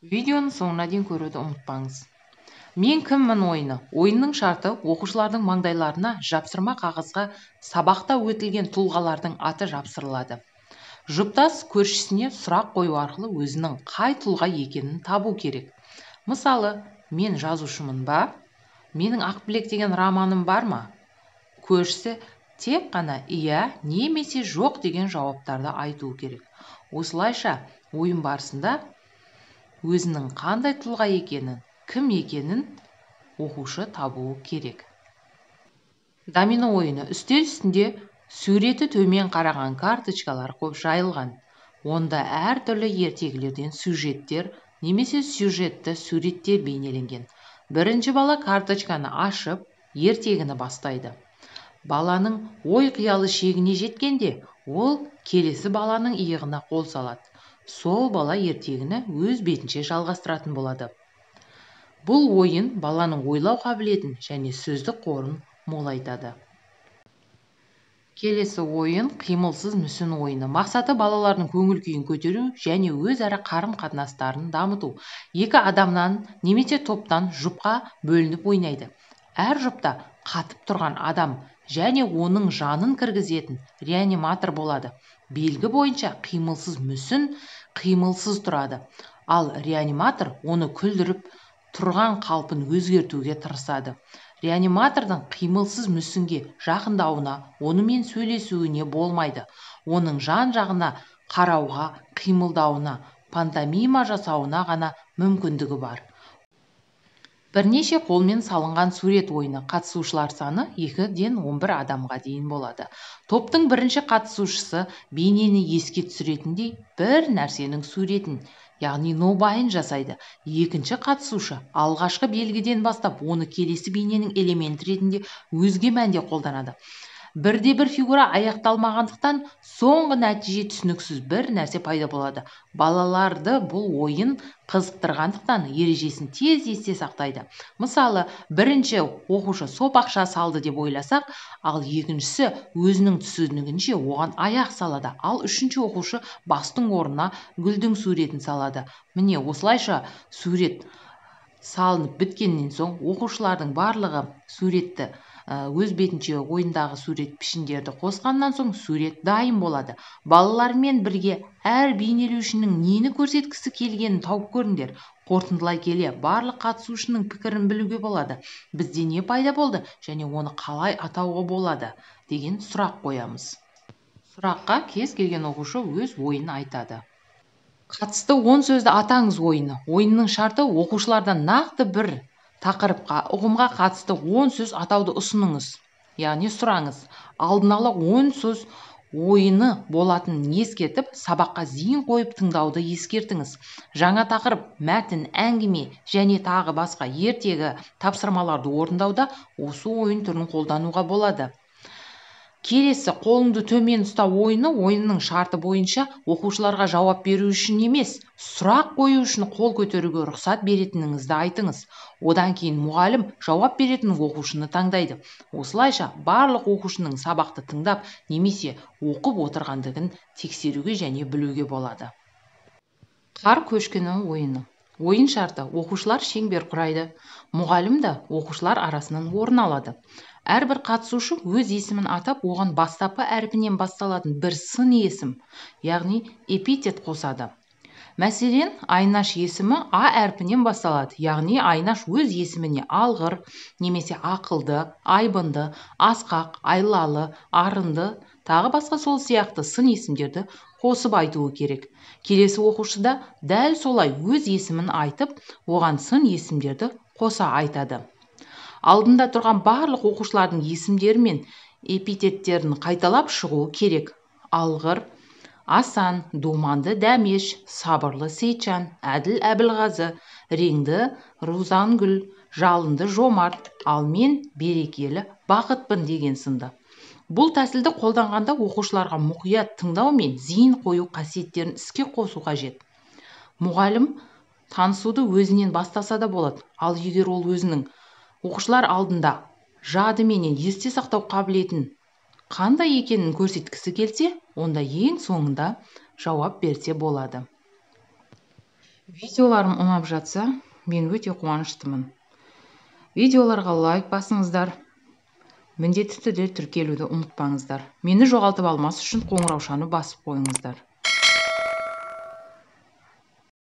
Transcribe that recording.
Видеоның соңына дейін көруді ұмытпаңыз. Мен кіммін ойыны. Ойынның шарты: оқушылардың маңдайларына жапсырма қағазға сабақта өтілген тұлғалардың аты жапсырылады. Жұптас көршісіне сұрақ қою арқылы өзінің қай тұлға екенін табу керек. Мысалы, мен жазушымын ба? Менің Ақбілек деген романым бар ма? Көршісі тек қана иә немесе жоқ деген жауаптарды айтуы керек. Осылайша ойын барысында өзінің қандай тұлға екенін, кім екенін оқушы табуы керек. Домино ойыны. Үстел үстінде суреті төмен қараған карточкалар көп жайылған. Онда әртүрлі ертегілерден сюжеттер немесе сюжетті суреттер бейнеленген. Бірінші бала карточканы ашып, ертегіні бастайды. Баланың ой-қиялы шегіне жеткенде, ол келесі баланың иығына қол салады. Сол бала ертегіні өз бетінше жалғастыратын болады. Бұл ойын баланың ойлау қабілетін және сөздік қорын молайтады. Келесі ойын қимылсыз мүсін ойыны. Мақсаты балалардың көңіл күйін көтеру және өзара қарым-қатынастарын дамыту. Екі адамнан немесе топтан жұпқа бөлініп ойнайды. Әр жұпта қатып тұрған адам және оның жанын кіргізетін реаниматор болады. Белгі бойынша қимылсыз мүсін қимылсыз тұрады, ал реаниматор оны күлдіріп тұрған қалпын өзгертуге тырысады. Реаниматордың қимылсыз мүсінге жақындауына, онымен сөйлесуіне болмайды. Оның жан-жағына қарауға, қимылдауына, пантомима жасауына ғана мүмкіндігі бар. Бірнеше қолмен салынған сурет ойыны. Қатысушылар саны 2-ден 11 адамға дейін болады. Топтың бірінші қатысушысы бейнені еске түсіретіндей бір нәрсенің суретін, яғни нобайын жасайды. Екінші қатысушы алғашқы белгіден бастап оны келесі бейненің элементі ретінде өзге мәнде қолданады. Бірде бір фигура аяқталмағандықтан соңғы нәтиже түсініксіз бір нәрсе пайда болады. Балаларды бұл ойын қызықтырғандықтан ережесін тез есте сақтайды. Мысалы, бірінші оқушы сопақша салды деп ойласақ, ал екіншісі өзінің түсінігінше оған аяқ салады, ал үшінші оқушы бастың орнына гүлдің суретін салады. Міне, осылайша сурет салынып біткеннен соң оқушылардың барлығы суретті өз бетінше ойындағы сурет пішіндерді қосқаннан соң сурет дайын болады. Балалармен бірге әр бейнелеушінің нені көрсеткісі келгенін тауып көріңдер. Қорытындылай келе барлық қатысушының пікірін білуге болады. Бізде не пайда болды және оны қалай атауға болады деген сұрақ қоямыз. Сұраққа кез келген оқушы өз ойын айтады. Қатысты 10 сөзді атаңыз ойыны. Ойынның шарты: оқушылардан нақты бір тақырыпқа, ұғымға қатысты 10 сөз атауды ұсыныңыз, яғни сұраңыз. Алдын ала 10 сөз ойыны болатынын ескертіп, сабаққа зейін қойып тыңдауды ескертіңіз. Жаңа тақырып, мәтін, әңгіме және тағы басқа ертегі тапсырмаларды орындауда осы ойын түрін қолдануға болады. Келесі қолыңды төмен ұста ойыны. Ойынның шарты бойынша оқушыларға жауап беру үшін емес, сұрақ қою үшін қол көтеруге рұқсат беретініңізді айтыңыз. Одан кейін мұғалім жауап беретін оқушыны таңдайды. Осылайша барлық оқушының сабақты тыңдап немесе оқып отырғандығын тексеруге және білуге болады. Қар көшкіні ойыны. Ойын шарты: оқушылар шеңбер құрайды. Мұғалім де оқушылар арасынан орын алады. Әрбір қатысушы өз есімін атап, оған бастапқы әрпінен басталатын бір сын есім, яғни эпитет қосады. Мәселен, Айнаш есімі А әрпінен басталады, яғни Айнаш өз есіміне алғыр немесе ақылды, айбынды, асқақ, айлалы, арынды, тағы басқа сол сияқты сын есімдерді қосып айтуы керек. Келесі оқушы да дәл солай өз есімін айтып, оған сын есімдерді қоса айтады. Алдында тұрған барлық оқушылардың есімдері мен эпитеттерін қайталап шығуы керек. Алғыр, Асан, Думанды Дәмеш, Сабырлы Сейтжан, Әділ Әбілғазы, Реңді Рузангүл, Жалынды Жомарт, ал мен берекелі Бақытпын деген сынды. Бұл тәсілді қолданғанда оқушыларға мұқият тыңдау мен зейін қою қасиеттерін іске қосу қажет. Мұғалім танысуды өзінен бастаса да болады, ал егер ол өзінің оқушылар алдында жады менен есте сақтау қабілетін қандай екенін көрсеткісі келсе, онда ең соңында жауап берсе болады. Видеоларым ұнап жатса, мен өте қуаныштымын. Видеоларға лайк басыңыздар, міндетті түрде тіркелуді ұмытпаңыздар. Мені жоғалтып алмас үшін қоңыраушаны басып қойыңыздар.